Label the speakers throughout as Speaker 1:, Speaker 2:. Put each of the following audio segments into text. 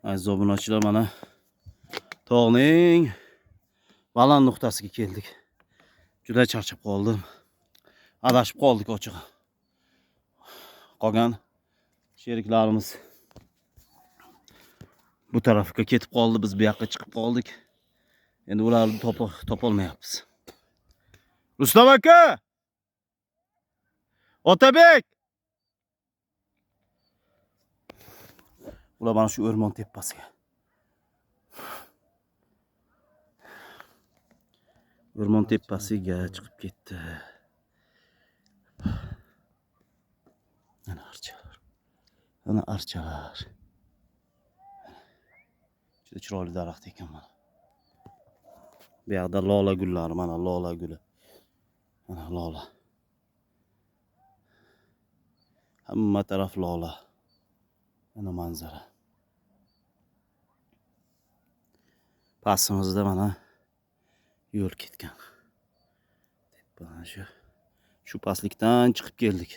Speaker 1: Aziz obunachilar, mana tog'ning baland nuqtasiga keldik. Juda charchab qoldim. Adashib qoldik ochig'i. Qolgan sheriklarimiz bu tarafga ketib qoldi, biz bu yoqqa chiqib qoldik. Endi ularni topolmayapmiz. Rustam aka! Otabek! Ular mana shu o'rmon tepasiga. O'rmon tepasiga chiqib ketdi. Mana archalar. Mana archalar. Juda chiroyli daraxt ekan mana. Bu yoqda lola gullari, mana lola guli. Mana lola. Hamma taraf lola. Mana manzara. Pastimizda mana yo'l ketgan. Mana shu pastlikdan chiqib keldik.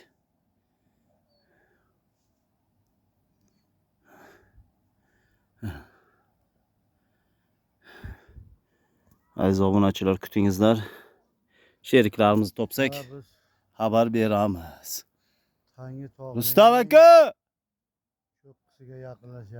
Speaker 1: Aziz obunachilar, kutingizlar. Sheriklarimizni topsak xabar beramiz.
Speaker 2: Rustam
Speaker 1: Rustam aka!
Speaker 2: Cho'qqisiga yaqinlashyapmiz.